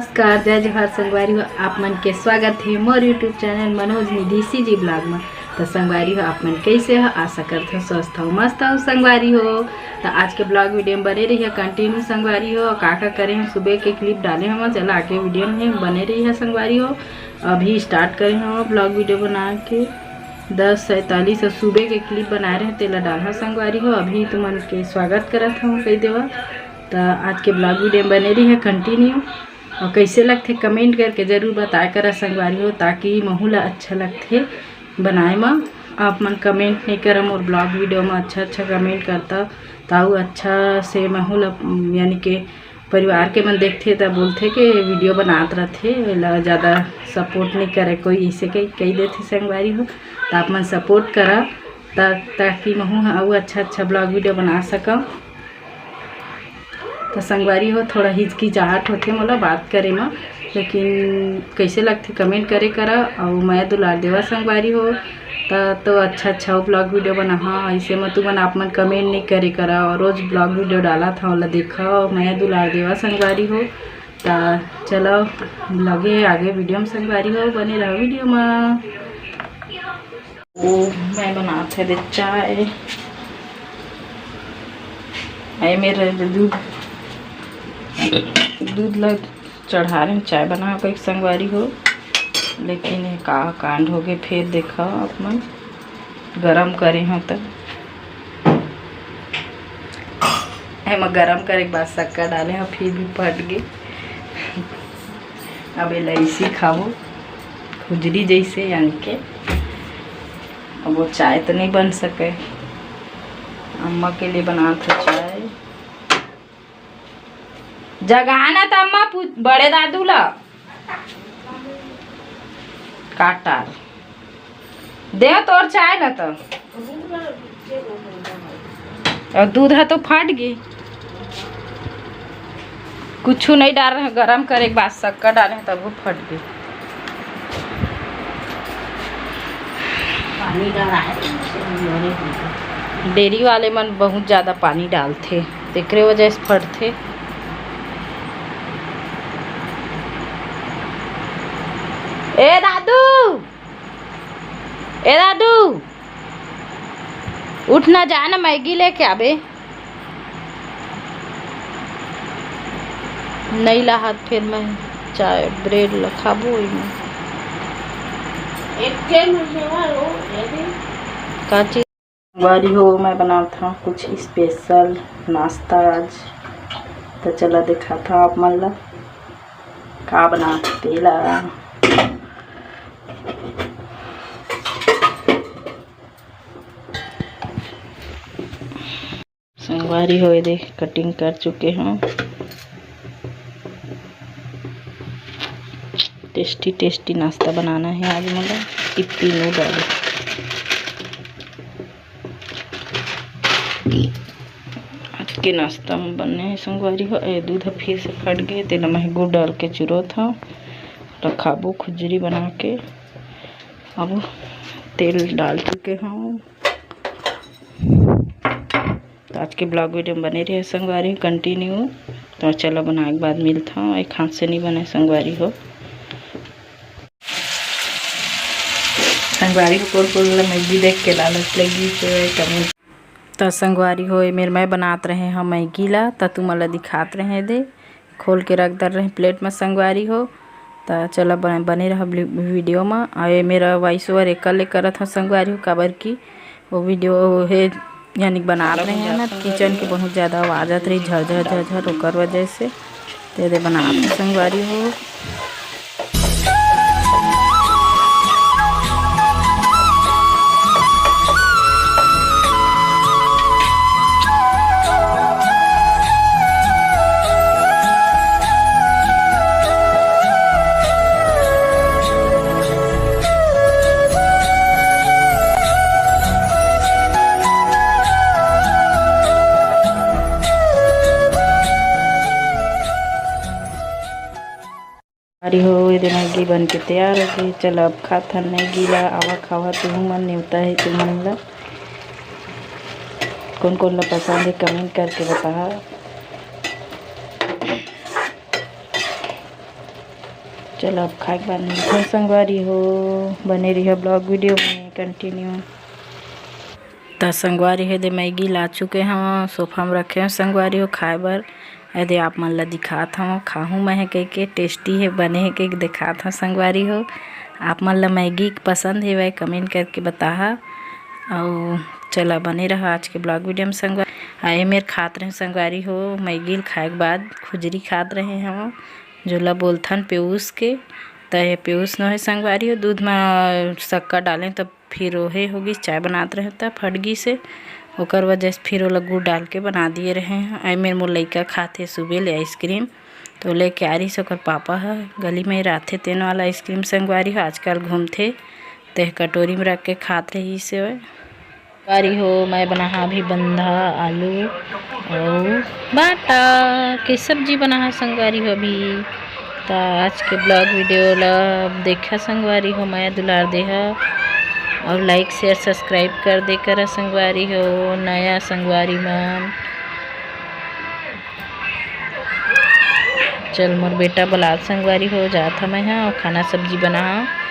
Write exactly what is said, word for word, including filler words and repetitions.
नमस्कार, जय जोहार संगवारी हो, आप मन के स्वागत हे मोर YouTube चैनल मनोज निधि CG vlog में। तो संगवारी हो, आप मन कैसे हो? आशा करत हो स्वस्थ हो, मस्त हो संगवारी हो। तो आज के vlog video में बने रहिए continue संगवारी हो। का का करे हम, सुबह के clip डाले हम, चला आगे video में बने रहिए संगवारी हो। अभी start करे हम vlog video बना के दस सैंतालीस और सुबह के clip बनाए रहे, तेला डालहा संगवारी हो। अभी तुमन के स्वागत करत हूँ कही देवा। तो आज के vlog video में बने रहिए continue। और कैसे लगथे comment करके जरूर बताया करा संगवारी हो, ताकि महू ला अच्छा लगथे बनाए म। आप मन comment नहीं करा मोर vlog video में, अच्छा अच्छा comment करता, ताऊ अच्छा से महू ला, यानी के परिवार के मन देखथे त बोलथे के video बनात रथे, एला ज़्यादा support नहीं करे कोई, इसे कही कही देथे संगवारी हो। तो आप मन support करा, ता-, ताकि महू ह अउ अच्छा अच्छा vlog video बना सकव। तो संगवारी हो, थोड़ा हिचकिचाहट होथे मोला बात करे म, लेकिन कैसे लगथे comment करे करा, अउ मया दुलार देवा संगवारी हो। त तो अच्छा अच्छा vlog video बनाहा, ऐसे म तुमन आप मन comment नहीं करे करा, और रोज vlog video डालत हव, ओला देखा, मया दुलार देवा संगवारी हो। त चलो लगे आगे video में संगवारी हो, बने रहो video में। ओ, मैं बनात हे दे चाय। ए मेरे दूध, दूध ला चढ़ा रहे हैं चाय बना के संगवारी हो, लेकिन ये का कांड हो गए, फिर देखा आप मन गरम करे हो तो एमा गरम करे के बाद शक्कर डाले हो, फिर भी फट गए। अब एला ऐसी खाबो खुजरी जैसे, यानी के अब वो चाय तो नहीं बन सके। अम्मा के लिए बनात हो चाय। जगह ना त अम्मा पूछ बड़े दादू ला काटार दे तोर चाय ला तो। और दूध है तो फट गई, कुछ नहीं डाल रहे, गरम करे के बाद शक्कर डाले हैं तब वो फट गई। पानी डाला है तो उसे भी जोरे हो गया। डेयरी वाले मन बहुत ज़्यादा पानी डालथे, तेकरे वजह से फटथे। ए दादू, ए दादू, उठ ना, जा ना, मैगी लेके आबे। नहीं लाहत, फिर मैं चाय ब्रेड ला खाबो ओइमे। एक के महीने वालो, ये भी। का चीज? संगवारी हो, मैं बनात हव कुछ special नाश्ता आज, तो चला दिखात हव आप मन ला का बनात तेला। संगवारी हो, ये देख, cutting कर चुके हव। Tasty tasty नाश्ता बनाना है आज मोला, Yippi noodle। आज के नाश्ता में बनने है संगवारी हो, ए दूध ह फिर से फट गए, तेला मैं गुड़ डाल के चुरोत हव, रखाबो खुजरी बना के। अब तेल डाल चुके हव। तो आज के vlog video में बने रहे संगवारी हो continue। तो चलो बनाए के बाद मिलत हव। एक हाथ से नहीं बने संगवारी हो। संगवारी हो, कोन कोन ला मैगी देख के लालच लगी तो comment। तो संगवारी हो, ए मेर मैं बनात रहे हव मैगी ला, तो तुमन ला दिखात रहे दे। खोल के रख दर रहे plate में संगवारी हो। त चला बने, बने रहा video में। और ये मेरा voice over एकर ले करत हव संगवारी हो, काबर कि वो video हे यानी बनात रहे हैं ना, kitchen के बहुत ज़्यादा आवाज़ आत रही, झर झर झर झर, ओकर वजह से। ते दे बनात हव संगवारी हो। अरे हो, ये दे मैगी बन के तैयार हो गई। चलो अब खाथन मैगी ला, आवा खावा तुहू मन, नेवता है तुमन ला। कौन कौन ला पसंद है comment करके बताहा। चलो, अब खाए के बाद मिलथन संगवारी हो, बने रहिहा vlog video में continue। त संगवारी हो, दे मैगी ला चुके हंव, सोफा में रखे हंव संगवारी हो खाए बर। एदे आप मन ला दिखात हंव, खाहूं मैं ह कहिके, tasty हे, बने हे कहिके दिखात हंव संगवारी हो। आप मन ला मैगी पसंद हेवय, comment करके बताहा। अउ चला, बने रहा आज के vlog video में संगवारी। आ ए मेर खात रहे संगवारी हो, मैगी ल खाए के बाद खुजरी खात रहे हंव, जोला बोलथन पेउस के। त ए पेउस नोहे संगवारी हो, दूध म सक्कर डालें त फिर ओहे होगिस, चाय बनात रहे त फट गिस हे, ओकर वजह से फिर ओला गुड़ डाल के बना दिए रहे हंव। ए मेर मोर लइका खाथे सुबह ले ice cream, तो लेके आ रहिस ओकर पापा ह, गली में रहिथे तेन वाला ice cream संगवारी हो, आजकल घूमथे, तेह कटोरी में रख के खात रहिस हे। संगवारी हो, मैं बनाहा अभी बंधा आलू अउ बाटा के सब्जी बनाहा संगवारी हो अभी। त आज के vlog video ला देखा संगवारी हो, मया दुलार देहा अउ like share subscribe कर दे करा संगवारी हो, नया संगवारी मन। चल मोर बेटा बलात संगवारी हो, जात हंव मैं ह अउ खाना सब्जी बनाहा।